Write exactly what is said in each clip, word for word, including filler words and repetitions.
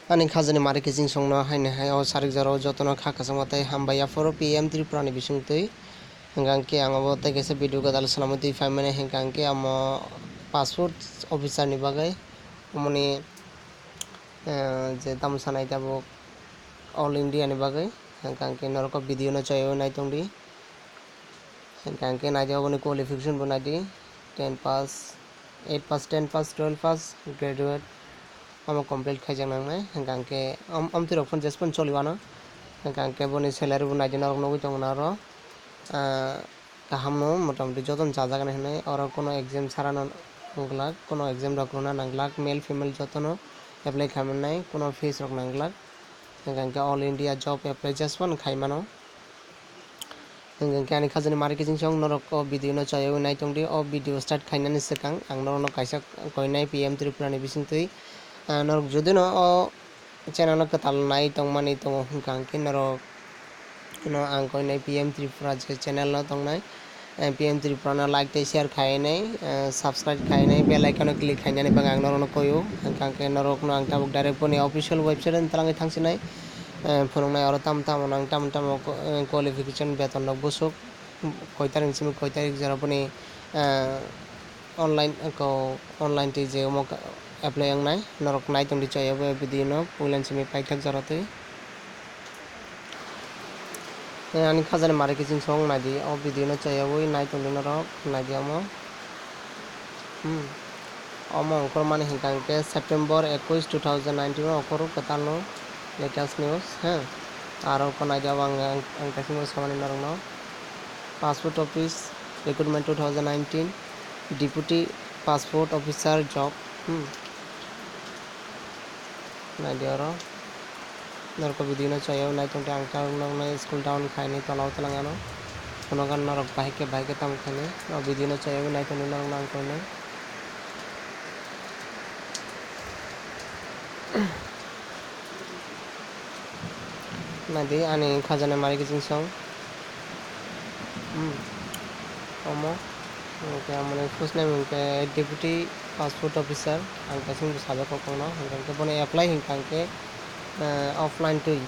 Ani khajani mari kiching songno haini hai o sarik jorao jotono kha kwchangma tei hambai yaphuru P M Tripura ni bisingtwi. Hwnkha hwnkhe ang obo tei kaisa video gwdal swnamwi twi phaimani, hwnkha hwnkhe omo passport officer ni bagwi, omoni, eh, je tamo sanai tabuk All India ni bagwi, hwnkha hwnkhe norok o video no chaywi nai tongdi. Hwnkha hwnkhe naidi oboni qualification bo naidi, ten pass, eight pass, ten pass, twelve pass, graduate, omo complete khaijak nangnai. Hwnkha hwnkhe om-, omtwi rok phano jesphano choli wano. Hwnkha hwnkhe boni salary bo naidi norok nugwi tongo na oro. Ah, kaham no motamoti jotono chajaknai hinwi oro kuno exam sara no nang glak, kuno exam rok rwna nang glak, male female jotono apply khaimannai, kuno fees rok nang glak. Hwnkha hwnkhe All India Job Apply jesphano khaimano. Hwnkha hwnkhe ani khajani mari kiching song norok o video no chaywi nai tongdi. O video start khainani swkang ang norokno kaisa koinai P M Tripura ni bisingtwi, ah, norok jodi no o channel no kwtal nai tongmani tongo hwnkha hwnkhe norok no ang koinai P M Tripura je channel no tongnai, eh, P M Tripura no like tei share khainai, eh, subscribe khainai, bell icon o click khainani bagwi ang norokno koio. Hwnkha hwnkhe norokno ang tabuk direct boni official website ni twlangwi thangsinai, eh, phunuknai oro tamo tamo nang tamo tamo, eh, qualification beton rok busuk. Koi tarik simi koi tarik jora boni, ah, online ko online twi je omo apply wngnai norok nai tongdi chaya bo video no puilan simi paithak jora twi. Tei ani khajani mari kiching song naidi o video no chaya wi nai tongdi norok naidi omo. Hmm. Omo ongkhormani hwnkha hwnkhe September ekush two thousand nineteen o okhoro kwtalno latest news, ha. Aro ko naidi abo ang, ang, ang kaisa news samani norokno. Passport Office Recruitment two thousand nineteen, Deputy Passport Officer job, hmm. Naidi oro. Norok o video no chaywi nai tongdi ang ta norokno scroll down khainai tola o twlang ano. Phunukgo norok bahai khe bahai khe tamo khainai. O video no chaywi nai tongdi norokno ang koinai. Naidi ani khajana mari kiching song. Hmm. Omo. Hwnkhe amoni first name hwnkhe Deputy Passport Officer. Ang kaisa wngkha sajak kokno. Hwnkhe boni apply hwnkha hwnkhe, eh, offline twi.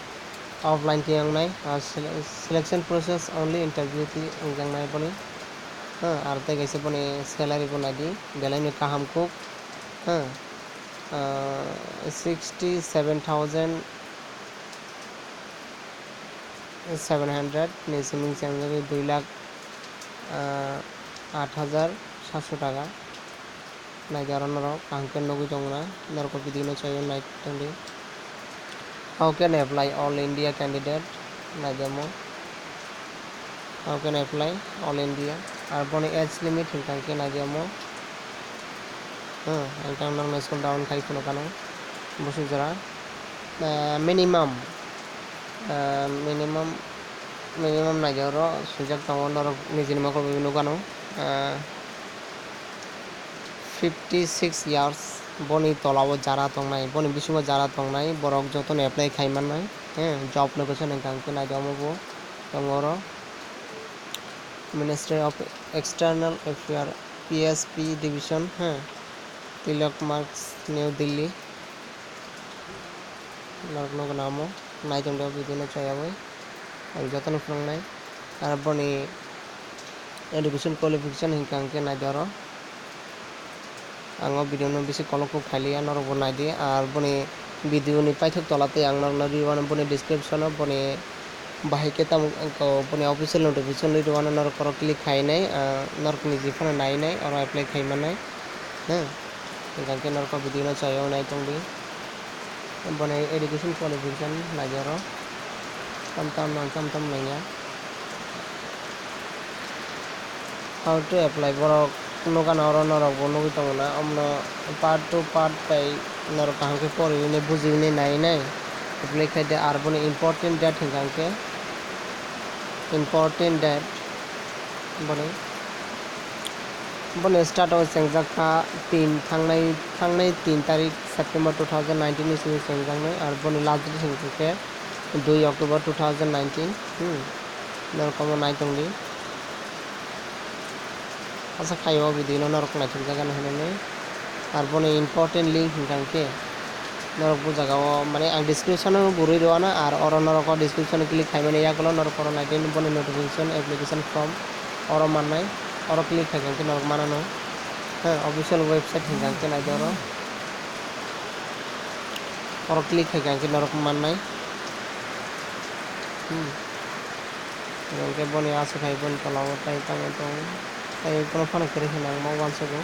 Offline twi wngnai. Ah, sele-, selection process only interview twi wngjaknai boni. Ah, aro tei kaisa boni salary bo naidi. Belai no kaham kuk. Ah, ah, sixty seven thousand seven hundred ni simi changjagwi dui lakh, ah, aat hajar satso taka. Naidi oro norok kaham khe nugwi tongo na, norok o video no chaywi nai tongdi. How can apply all India candidate? Naidi omo. How can apply all India? Ar boni age limit hwnkha khe naidi omo. Hmm, ang tang norokno scroll down khai phunukano. Busu jora. Ah, minimum, ah, minimum, minimum naidi oro swijak tongo norok nijini mokol bai nukano. Ah, fifty six years boni tola o jara tongnai, boni bisingo jara tongnai borok jotono apply khai mannai. Hmm, job location hwnkha khe naidi omo bo tongo oro. Ministry of External Affairs, P S P Division, ha, Tilak Marg, New Delhi. Norok nugwi namo, nai tongdi o video no chaywi. Ang jotono phunuknai. Ar boni education qualification hwnkha hwnkhe naidi oro. Ang o video no bisi kolok kuk khailiya, norok bo naidi. Ar boni video ni paithak tola tei ang norokno rwi mano boni description o boni bahai khe tamo wngkha boni official notification rwi rwmano norok oro click khainai, ah, norok niji phano nainai oro apply khai mannai. Hmm. Hwnkha khe norok o video no chaywi nai tongdi. Boni education qualification naidi oro. Tam tam nang tam tam nangya. How to apply borok nukano oro norok bo nugwi tongo na, omono part two part bai norok kaham khe poriwi nai bujiwi nai nai nai apply khai di. Ar boni important date hwnkha khe important date boni, boni start o chengjak kha tin thangnai, thangnai tin tarik September two thousand nineteen ni simi chengjaknai, ar boni last date hwnkha khe dui October two thousand nineteen, hmm, norok omo nai tongdi. Asa khaio o video no norok naithok jagani hinwi, ar boni important link hwnkha khe Norok bo jaga o, mane, ang description o bo rwi rw ano, ar oro norok o description o click khaimani yagulo norok oro naidi boni notification application form oro mannai, oro click khaikha khe norok manano. Ha, official website hinkha khe naidi oro, oro click khaikha khe norok mannai. Hmm. Hingke boni aswk hai boni tola o tai tangwi tongo. Tai bono phano kwrwi hinwi ang ma uansugo.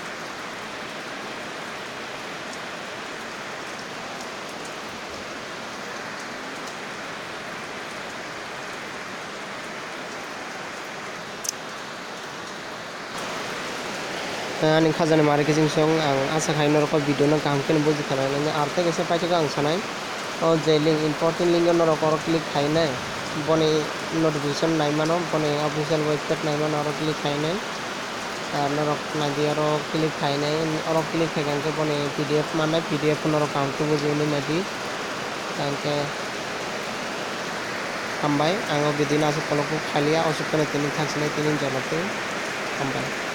Ani khajani mari kiching song ang asa khai norok o video no kaham khe no buji khana nai, ar tei kaisa paithak ang sanai. O je link, important link o norok oro click khainai, boni notification nai mano, boni official website nai mano, oro click khainai. Ar norok naidi oro click khainai, oro click khaikha khe boni P D F mannai, P D F norok kaham khe buji hwnwi naidi. Tangkhe hambai, ang o video no aswk kolok khalia, aswk kheno tini thangsinai tini jora twi hambai.